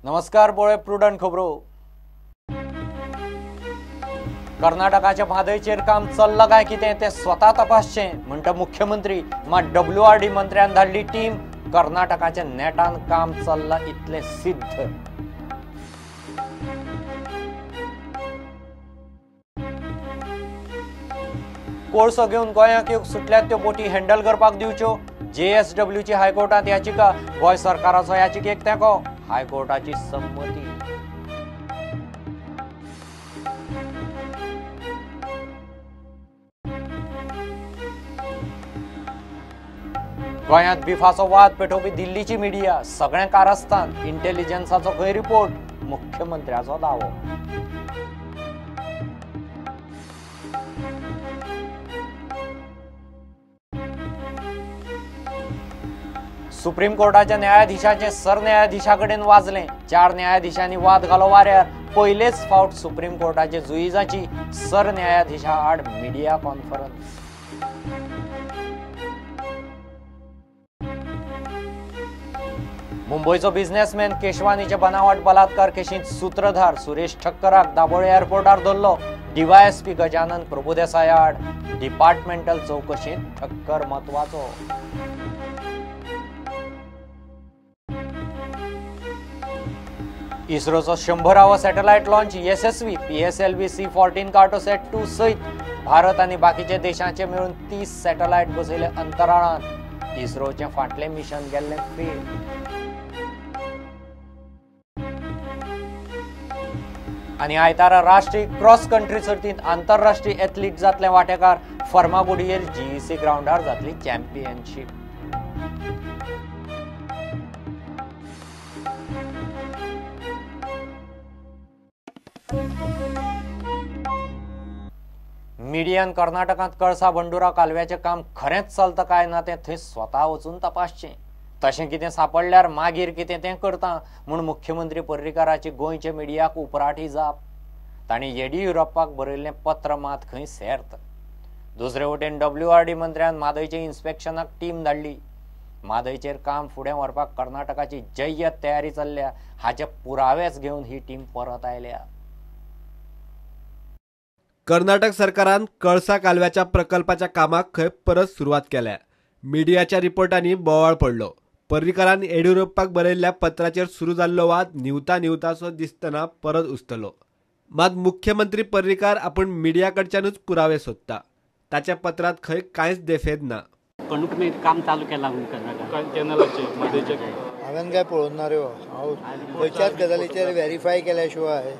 नमस्कार, पळय प्रुडंट खबरो. कर्नाटकाच्या म्हादयचेर काम चल्लां काय कितें तें स्वता तपासचें म्हणटा मुख्यमंत्री. मात WRD मंत्र्यान धाडली टीम. कर्नाटकाच्या नेटान काम चल्लां इतलें सिद्ध. कोळसो घेवन गोंयाक येवंक सुटल्यात त्यो बोटी हँडल करपाक दिवच्यो. JSWची हायकोर्टांत याचिका. गोंय सरकाराचो याचिकेक तेंको. हायकोर्टाची संमती. गोंयांत बिफाचो वाद पेटोवपी दिल्लीची मिडिया. सगळें कारस्थान. इंटेलिजन्साचो खंय रिपोर्ट. मुख्यमंत्र्याचो दावो. सुप्रीम कोर्टाच्या न्यायाधीशाचें सरन्यायाधीशा कडेन वाजलें. 4 न्यायाधीशांनी वाद घालो वाऱ्यार. पयलेच फावट सुप्रीम कोर्टाचे जुईजाची सरन्यायाधीशा आड मिडिया कॉन्फरन्स. मुंबयचो बिझनेसमॅन केशवानीचे बनावट बलात्कार केशींत सूत्रधार सुरेश ठक्कराक दाबोळे एअरपोर्टार धरलो. DYSP Gajanan Prabhudesai आड डिपार्टमेंटल चौकशींत ठक्कर म्हत्वाचो. इस्रोचो 100वा सॅटेलायट लॉन्च येसस्वी. PSLV C-14 Cartosat-2 सयत भारत आनी बाकीच्या देशांचे मेळून 30 सॅटेलायट बसयले अंतराळांत. इस्रोचें फाटलें मिशन गेल्लें फेल. आनी आयतारा राष्ट्रीय क्रॉस कंट्री सर्तींत आंतरराष्ट्रीय एथलीट जातले वांटेकार. फर्मागुडयेर GEC ग्रावंडार जातली चॅम्पियनशीप. मिडियान कर्नाटकांत कळसा बंडुरा कालव्याचें काम खरेंच चलता काय ना तें थंय स्वता वचून तपासचें. तशें कितें सापडल्यार मागीर कितें तें करता म्हूण मुख्यमंत्री पर्रीकाराची गोंयच्या मिडियाक उपराठी जाप. तांणी येडियुरप्पाक बरयल्लें पत्र मात खंय सेर्त. दुसरे वटेन WRD मंत्र्यान म्हादयचे इन्स्पेक्शनाक टीम धाडली. म्हादयचेर काम फुडें व्हरपाक कर्नाटकाची जय्यत तयारी चल्ल्या हाचे पुरावेच घेवन ही टीम परत आयल्या. कर्नाटक सरकारान कळसा कालव्याच्या प्रकल्पाच्या कामाक खंय परत सुरवात केल्या. मिडियाच्या रिपोर्टांनी बोवाळ पडलो. पर्रीकारान येडियुरप्पाक बरयल्ल्या पत्राचेर सुरू जाल्लो वाद न्हिवता न्हिवतासो दिसतना परत उस्तलो. मात मुख्यमंत्री पर्रीकार आपूण मिडिया कडच्यानूच पुरावे सोदता. ताच्या पत्रांत खंय कांयच देफेद ना. काम चालू केलां हांवें काय पळोवंक ना रे. हांव खंयच्याच गजालीचेर व्हेरीफाय केल्या शिवाय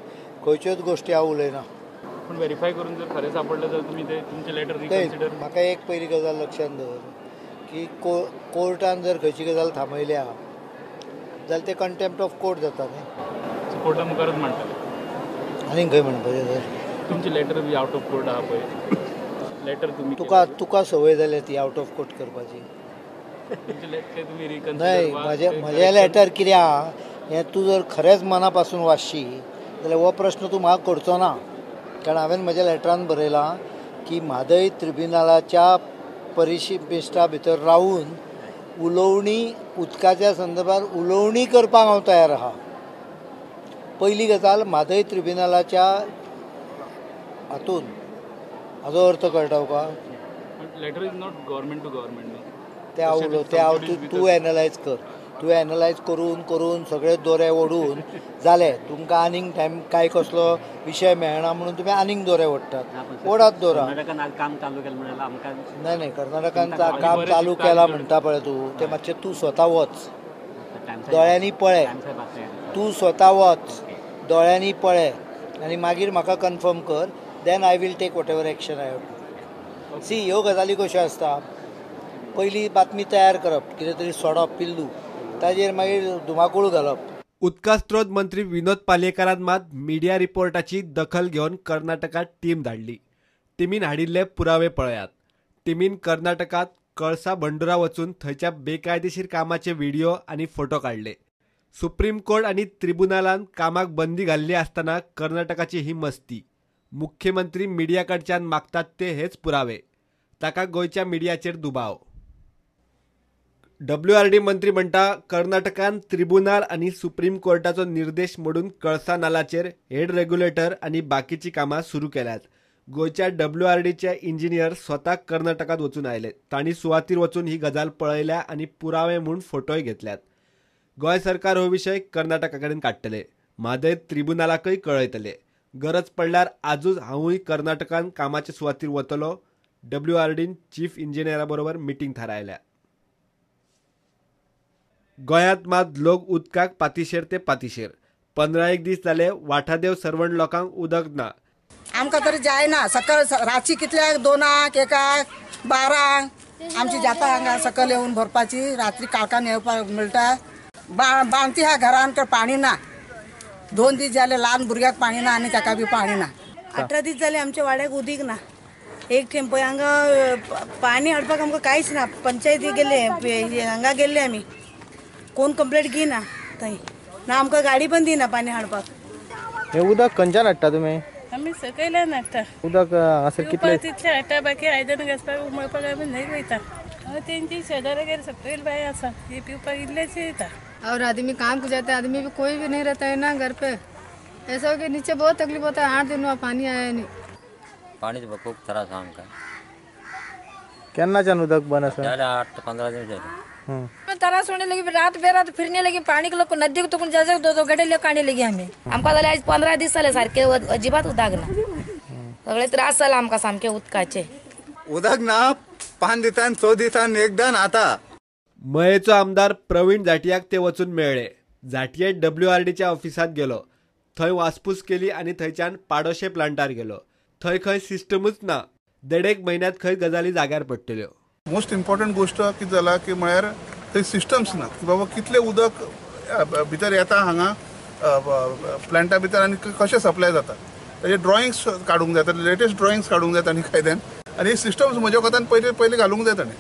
खंयच्योच गोश्टी हांव उलयना. पूण व्हेरीफाय करून जर खरें सापडलें जाल्यार तुमी ते तुमचें लेटर रिकन्सिडर. म्हाका एक पयली गजाल लक्षांत दवर की कोर्टान जर खंयची गजाल थांबयल्या जाल्यार ते कंटेम्प्ट ऑफ कोर्ट जाता न्ही. कोर्टा मुखारच म्हणटाले. आनीक खंय म्हणपाचें तर तुमचें letter be out of court आहा पळय लेटर तुमी तुका तुका संवय जाल्या ती आवट ऑफ कोर्ट करपाची. न्हय, म्हजें लेटर कितें आहा हें तूं जर खरेंच मना पासून वाचशी जाल्यार हो प्रश्न तूं म्हाका करचो ना. कारण हांवें म्हज्या लेटरान बरयलां की म्हादय ट्रिब्युनलाच्या परिशिष्टा भितर रावून उलोवणी उदकाच्या संदर्भात उलोवणी करपाक हांव तयार आहा. पयली गजाल म्हादय ट्रिब्युनलाच्या हातून हाजो अर्थ कळटा तुका. Letter is not government to government. तें हांव उलो तें हांव तूं एनलायज कर. तूं एनलायज करून करून सगळे दोरे ओडून जाले तुमकां आनीक टायम कांय कसलो विशय मेळना म्हणून तुमी आनीक दोरे ओडटात. ओडात दोरा. काम चालू केलें न्हय न्हय, कर्नाटकान काम चालू केलां म्हणटा पळय तूं, तें मातशें तूं स्वता वच, दोळ्यांनी पळय. तूं स्वता वच, दोळ्यांनी पळय आनी मागीर म्हाका कन्फर्म कर. Then I will take whatever action I have to. See, ह्यो गजाली कश्यो आसता, पयली बातमी तयार करप, कितें तरी सोडप पिल्लू, ताजेर मागीर धुमाकूळ घालप. उदका स्त्रोत मंत्री विनोद पालयेकारान मात मिडिया रिपोर्टाची दखल घेवन कर्नाटकात टीम धाडली. टिमीन हाडिल्ले पुरावे पळयात. टिमीन कर्नाटकात कळसा बंडुरा वचून थंयच्या बेकायदेशीर कामाचे व्हिडिओ आनी फोटो काडले. सुप्रीम कोर्ट आनी त्रिबुनालान कामाक बंदी घाल्ली आसतना कर्नाटकाची ही मस्ती. मुख्यमंत्री मिडिया कडच्यान मागतात ते हेच पुरावे. ताका गोंयच्या मिडियाचेर दुबाव. डब्ल्यूआरडी मंत्री म्हणटा कर्नाटकान त्रिबुनाल आनी सुप्रीम कोर्टाचो निर्देश मोडून कळसा नालाचेर हेड रेग्युलेटर आनी बाकीची कामां सुरू केल्यात. गोंयच्या डब्ल्यूआरडीचे इंजिनियर स्वता कर्नाटकांत वचून आयले. तांणी सुवातीर वचून ही गजाल पळयल्या आनी पुरावे म्हूण फोटोय घेतल्यात. गोंय सरकार हो विशय कर्नाटका कडेन काडटले. म्हादय त्रिबुनालाकय कळयतले. गरज पडल्यार आजूच हांवूय कर्नाटकान कामाचे सुवातीर वतलो. डब्ल्यूआरडीन चीफ इंजिनियरा बरोबर मिटींग थारायल्या. गोंयांत मात लोक उदकाक पातिशेर ते पातिशेर. 15 एक दीस जाले वाठादेव सर्वण लोकांक उदक ना. आमकां तरी जायना. सकाळ रातची कितल्याक 2, 1, 12 आमची जाता हांगा सकयल येवन भरपाची. रात्री काळखान येवपाक मेळटा. बांती ह्या घरान पाणी ना. 2 दीस जाले ल्हान भुरग्याक पाणी ना आनी ताका बी पाणी ना. 18 दीस जाले आमच्या वाड्याक उदीक ना. एक थेंब हांगा पाणी हाडपाक आमकां कांयच ना. पंचायती गेले, हांगा गेल्ले आमी, कोण कंप्लेंट घेयना थंय ना. आमकां गाडी पण दिना पाणी हाडपाक. हे उदक खंयच्यान हाडटा तुमी? आमी सकयल्यान हाडटा उदक. हांगासर कितले तितले हाडटा, बाकी आयदनां घासपाक उमळपाक आमी न्हंय वयता. तेंची शेजाऱ्यागेर सकयल बांय आसा, ती पिवपाक इल्लेशें येता. और आदमी काम को जाता है, आदमी भी कोई भी नहीं रहता है ना घर पे. ऐसा हो कि नीचे बहुत तकलीफ होता है. 8 दिन हुआ पानी आया नहीं. पाणी खूब त्रास आमकां. केन्नाच्यान उदक बंद आसा? 8-15 दीस जाले. त्रास होने लगी, रात बेरात फिरने लगी. पाणी के लोग नदी को तो जाते 2-2 घंटे लेके आने लगी हमें. आमकां जाल्यार आयज 15 दीस जाले सारके अजिबात उदक ना. सगळे त्रास जाला आमकां सामके उदकाचे. उदक ना 5 दिसान 6 दिसान एकदां आता. मयेचो आमदार प्रवीण झाटियाक ते वचून मेळ्ळे. झाटिये डब्ल्यूआरडीच्या ऑफिसांत गेलो. थंय वासपूस केली आनी थंयच्यान पाडोशे प्लांटार गेलो. थंय खंय सिस्टमूच ना. 1.5 म्हयन्यांत खंय गजाली जाग्यार पडटल्यो. मोस्ट इम्पॉर्टंट गोश्ट कितें जाला की म्हळ्यार थंय सिस्टम्स ना की बाबा कितलें उदक भितर येता हांगा प्लांटा भितर आनी कशें सप्लाय जाता ताजे ड्रॉइंग्स काडूंक जाय, लेटेस्ट ड्रॉइंग्स काडूंक जाय तांणी कायद्यान. आनी ही सिस्टम्स म्हज्या कोतान पयलीं पयलीं घालूंक जाय. ताणें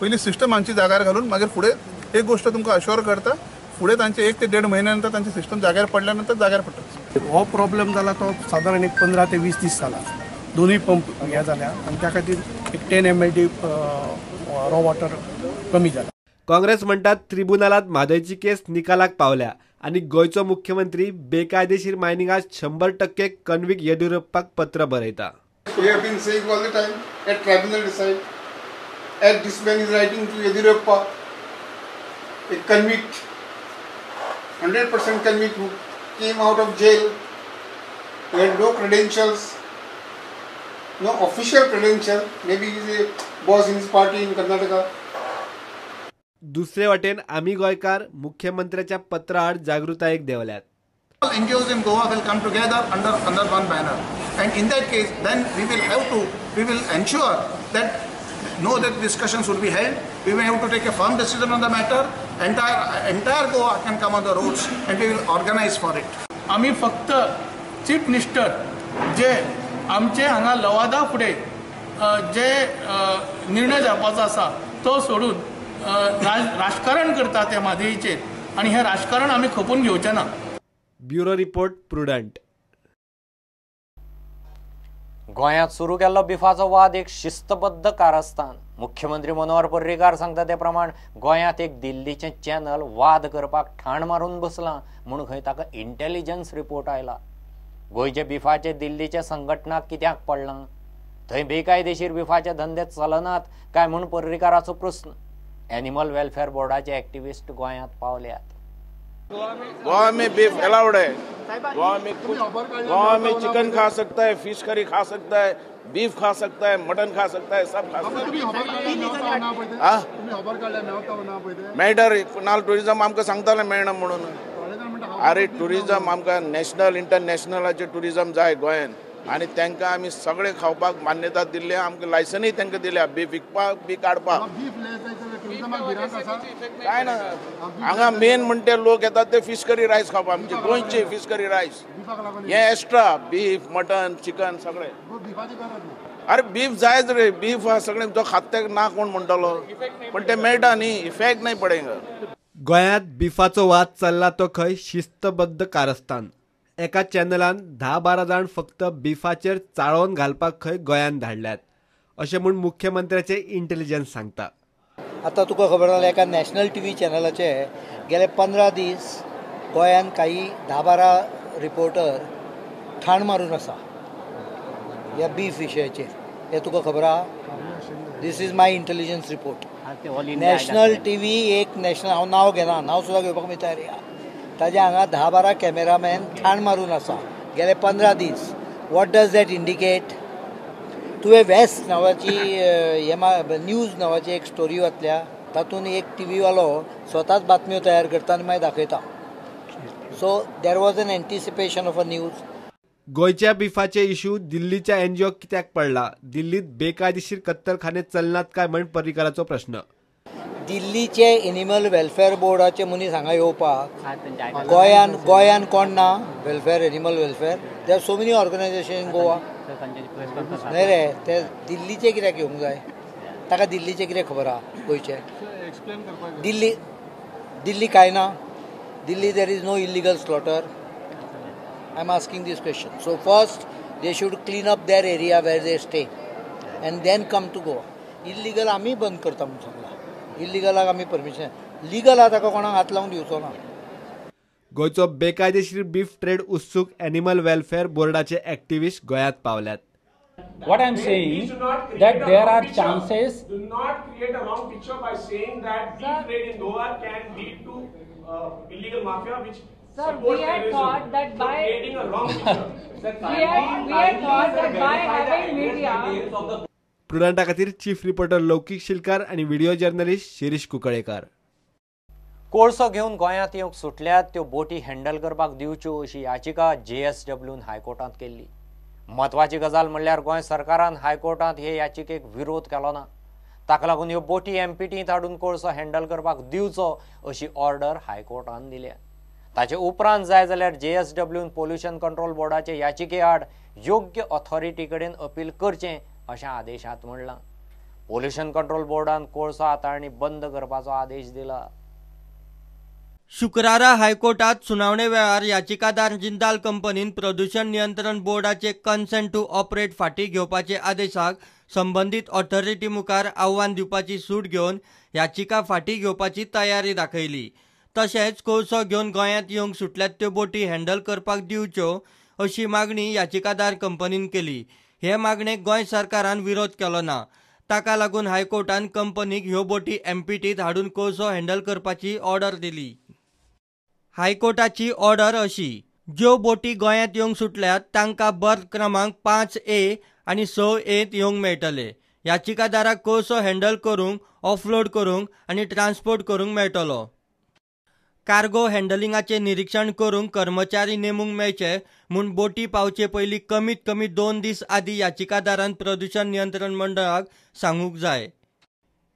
पयलीं सिस्टम हांची जाग्यार घालून मागीर फुडें एक गोश्ट तुमकां अश्योर करता, फुडें तांचे 1 ते 1.5 म्हयन्या नंतर तांचे सिस्टम जाग्यार पडल्या नंतर जाग्यार पडटा. हो प्रॉब्लम जाला तो सादारण एक 15 ते 20 दीस जाला. दोनूय पंप हे जाल्या आनी त्या खातीर एक 10 MLD raw water कमी जाला. काँग्रेस म्हणटात त्रिबुनालात म्हादयची केस निकालाक पावल्या आनी गोंयचो मुख्यमंत्री बेकायदेशीर मायनिंगाक 100% कन्वीक येडियुरप्पाक पत्र बरयता. We have been saying all the time, at tribunal decide, at this man is writing to Yediyurappa, a convict, 100% convict who came out of jail, who had no credentials, no official credential, maybe he is a boss in his party in Karnataka. दुसरे वाटेन आमी गोंयकार मुख्यमंत्र्याच्या पत्राआड जागृतायेक देंवल्यात. All NGOs in Goa will come together under one banner, and in that case, then we will ensure that no that discussions will be held. We may have to take a firm decision on the matter. Entire Goa can come on the roads, and we will organize for it. आमी फक्त chief minister जे आमचे हांगा लवादा फुडें जे निर्णय जावपाचो आसा तो सोडून राजकारण करता त्या म्हादयचेर, आनी हें राजकारण आमी खपून घेवचें ना. Bureau report, Prudent. गोंयांत सुरू केल्लो बिफाचो वाद एक शिस्तबद्ध कारस्थान. मुख्यमंत्री मनोहर पर्रीकार सांगता ते प्रमाण गोंयांत एक दिल्लीचें चॅनल वाद करपाक ठाण मारून बसलां म्हूण खंय ताका इंटेलिजन्स रिपोर्ट आयला. गोंयचे बिफाचे दिल्लीच्या संघटनाक कित्याक पडलां? थंय बेकायदेशीर बिफाचे धंदे चलनात काय म्हूण पर्रीकाराचो प्रस्न. एनिमल वेलफेअर बोर्डाचे एक्टिविस्ट गोंयांत पावल्यात. गोवा में बीफ अलाउड है. गोवा में कुछ, गोवा में चिकन खा सकता है, फिश करी खा सकता है, बीफ खा सकता है, मटन खा सकता है, सब खा सकता है. मेळटा रे नाल टुरिझम आमकां सांगताले मेळना म्हणून. अरे टुरिझम आमकां नॅशनल इंटरनॅशनलाचे टुरिझम जाय गोंयान, आनी तांकां आमी सगळे खावपाक मान्यता दिल्ली, आमकां लायसनूय तांकां दिल्या बीफ विकपाक बी काडपाक. काय ना हांगा मेन म्हणटे लोक येतात ते फीश करी रायस खावपाक, आमचे गोंयचे फीश करी रायस हे एक्स्ट्रा बीफ मटन चिकन सगळे. अरे बीफ जायच रे, बीफ सगळे जो खात ना कोण म्हणटलो, पण ते मेळटा न्ही, इफेक्ट नाही पडेंगा. गोंयांत बिफाचो वाद चल्ला तो खंय शिस्तबद्ध कारस्थान. एका चॅनलान 10-12 जाण फक्त बिफाचेर चाळोवन घालपाक खंय गोंयांत धाडल्यात अशें म्हूण मुख्यमंत्र्याचे इंटेलिजन्स सांगता. आतां तुका खबर जाल्यार एका नॅशनल टी व्ही चॅनलाचे गेले 15 दीस गोंयांत काही 10-12 रिपोर्टर ठाण मारून आसा ह्या बीफ विशयाचेर. हें तुका खबर आहा? This is my intelligence report. National T V एक नॅशनल, हांव नांव घेना, नांव सुद्दां घेवपाक मी तयार आहा. ताजे हांगा 10-12 कॅमेरामॅन ठाण मारून आसा गेले 15 दीस. What does that indicate? तुवें वेस्ट नांवाची न्यूज नांवाची एक स्टोरी वाचल्या, तातूंत एक टी व्हीवालो स्वताच बातम्यो तयार करता आनी मागीर दाखयता. So there was an anticipation of a news. गोंयच्या बिफाचे इश्यू दिल्लीच्या एनजीओक कित्याक पडला? दिल्लीत बेकायदेशीर कत्तलखाने चलनात काय म्हण पर्रीकराचो प्रश्न. दिल्लीचे एनिमल वेलफेअर बोर्डाचे मनीस हांगा येवपाक गोंयान गोंयान कोण ना welfare, animal welfare? There are so many organisation in Goa. न्हय रे, ते दिल्लीचे कित्याक येवंक जाय? ताका दिल्लीचें कितें खबर आहा गोंयचें? दिल्ली दिल्ली कांय ना. Delhi there is no illegal slaughter. I am asking this question. So first they should clean up their area where they stay and then come to Goa. Illegal आमी बंद करता म्हूण सांगलां. इल्लिगलाक आमी परमिशन, लिगल आहा ताका कोणाक हात लावन दिवचो ना. गोंयचो बेकायदेशीर बीफ ट्रेड उत्सूक एनिमल वेलफेअर बोर्डाचे एक्टिविस्ट गोंयांत पावल्यात. What I am saying that there are chances. Do not create a wrong picture by saying that beef trade in Goa can lead to illegal mafia, which Sir, we had thought that by creating a wrong picture. Sir, we had thought that by having media. प्रुडंटा खातीर chief reporter लौकीक शिलकार आनी video journalist Shirish कुंकळेकर. कोळसो घेवन गोंयांत येवंक सुटल्यात त्यो बोटी handle करपाक दिवच्यो अशी याचिका जेएसडब्ल्यून हायकोर्टांत केल्ली. म्हत्वाची गजाल म्हणल्यार गोंय सरकारान हायकोर्टांत हे याचिकेक विरोध केलो ना. ताका लागून ह्यो बोटी एमपीटींत हाडून कोळसो हँडल करपाक दिवचो अशी ऑर्डर हायकोर्टान दिल्या. ताचे उपरांत जाय जाल्यार जेएसडब्ल्यून पोल्युशन कंट्रोल बोर्डाचे याचिके आड योग्य ऑथॉरिटी कडेन अपील करचें अशें आदेशांत म्हणलां. पोल्युशन कंट्रोल बोर्डान कोळसो हाताळणी बंद करपाचो आदेश दिला. शुक्रारा हायकोर्टात सुनावणे वेळार याचिकादार जिंदाल कंपनीन प्रदूषण नियंत्रण बोर्डाचे कन्सेंट टू ऑपरेट फाटीं घेवपाचे आदेशाक संबंदीत ऑथॉरिटी मुखार आव्हान दिवपाची सूट घेवन याचिका फाटीं घेवपाची तयारी दाखयली. तशेंच कोळसो घेवन गोंयांत येवंक सुटल्यात त्यो बोटी हँडल करपाक दिवच्यो अशी मागणी याचिकादार कंपनीन केली. हे मागणेक गोंय सरकारान विरोध केलो ना. ताका लागून हायकोर्टान कंपनीक ह्यो बोटी एमपीटीत हाडून कोळसो हँडल करपाची ऑर्डर दिली. हायकोर्टाची ऑर्डर अशी: ज्यो बोटी गोंयांत येवंक सुटल्यात तांकां बर्थ क्रमांक 5A आनी 6A येवंक मेळटले. याचिकादाराक कोळसो हँडल करूंक, ऑफलोड करूंक आनी ट्रान्सपोर्ट करूंक मेळटलो. कार्गो हँडलिंगाचें निरीक्षण करूंक कर्मचारी नेमूंक मेळचे म्हूण बोटी पावचे पयलीं कमीत कमी 2 दीस आदीं याचिकादारान प्रदूषण नियंत्रण मंडळाक सांगूंक जाय.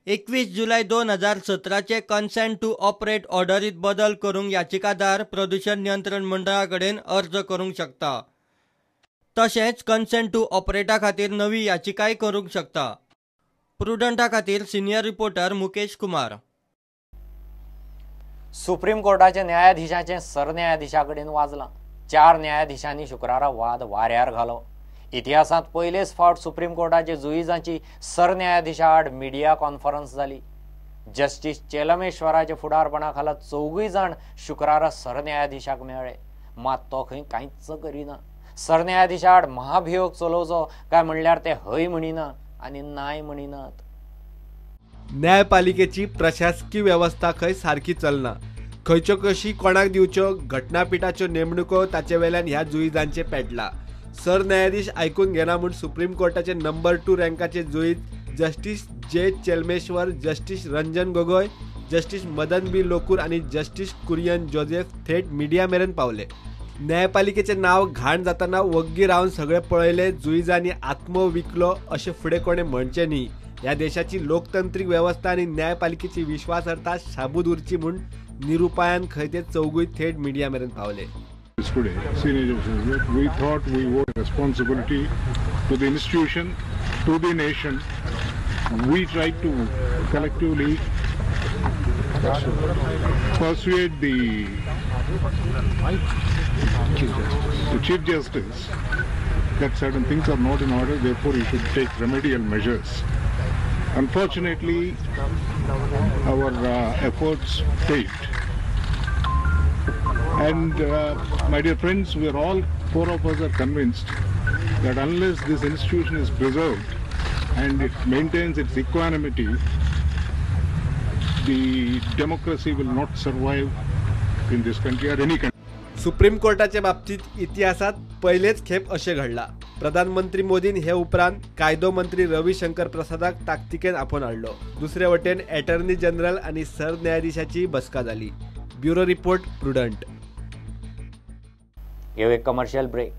21 जुलय 2017 कन्सेंट टू ऑपरेट ऑर्डरीत बदल करूंक याचिकादार प्रदूषण नियंत्रण मंडळा कडेन अर्ज करूंक शकता. तशेंच कन्सेंट टू ऑपरेटा खातीर नवी याचिकाय करूंक शकता. प्रुडंटा खातीर senior reporter Mukesh Kumar. Supreme कोर्टाच्या न्यायाधीशाचें सरन्यायाधीशा कडेन वाजलां. 4 न्यायाधीशांनी शुक्रारा वाद वाऱ्यार घालो. इतिहासांत पयलेच फावट सुप्रीम कोर्टाचे जुईजांची सरन्यायाधीशा आड मिडिया कॉन्फरन्स जाली. जस्टीस चेलमेश्वराच्या फुडारपणा खाला 4 जाण शुक्रारा सरन्यायाधीशाक मेळ्ळे. मात तो खंय कांयच करिना. सरन्यायाधीशा आड महाभियोग चलोवचो काय म्हणल्यार ते हय म्हणिना आनी नाय म्हणिनात. न्यायपालिकेची प्रशासकीय वेवस्था खंय सारकी चलना. खंयच्यो कशी कोणाक दिवच्यो, घटनापिठाच्यो नेमणुको ताचे वेल्यान ह्या जुईजांचे पेटला. सरन्यायाधीश आयकून घेना म्हूण supreme कोर्टाचे number 2 रँकाचे जुईज justice J Chelameswar, justice Ranjan Gogoi, justice Madan B Lokur आनी जस्टीस कुरियन जोसेफ थेट मिडिया मेरेन पावले. न्यायपालिकेचें नांव घाण जातना वग्गी रावन सगळें पळयलें. जुईजांनी आत्मो विकलो अशें फुडें कोणें म्हणचें न्ही. ह्या देशाची लोकतंत्रीक वेवस्था आनी न्यायपालिकेची विश्वासार्हता शाबूत उरची म्हूण निरुपायान खंय ते 4 थेट मिडिया मेरेन पावले. Today, senior justices, we thought we owed responsibility to the institution, to the nation. We tried to collectively persuade the Chief Justice that certain things are not in order, therefore you should take remedial measures. Unfortunately, Our efforts paid. And my dear friends, we are all four of us are convinced that unless this institution is preserved and it maintains its equanimity, the democracy will not survive in this country or any country. Supreme कोर्टाचे बाबतीत इतिहासात पयलेच खेप अशें घडला. प्रधानमंत्री मोदीन हे उपरांत कायदो मंत्री रवी शंकर प्रसादाक ताकतिकेन आपोवन हाडलो. दुसरे वटेन एटर्नी जनरल आनी सरन्यायाधीशाची बसका जाली. Bureau report, Prudent. येव एक कमर्शियल ब्रेक.